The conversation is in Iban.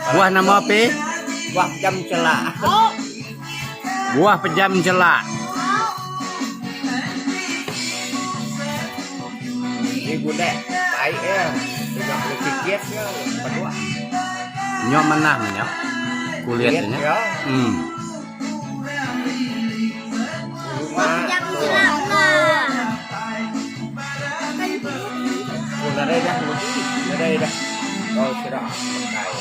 Buah nama pi? Buah pejam celak. Buah pejam celak. Ni gudek baik ya. Tengah boleh kikis ya. Padua. Nyok manah meh nya. Kulit Kulit nya. ya. Hmm. Pejam celak lah. Oh, nadai dah. Nadai dah. Oh, sudah. Pakai.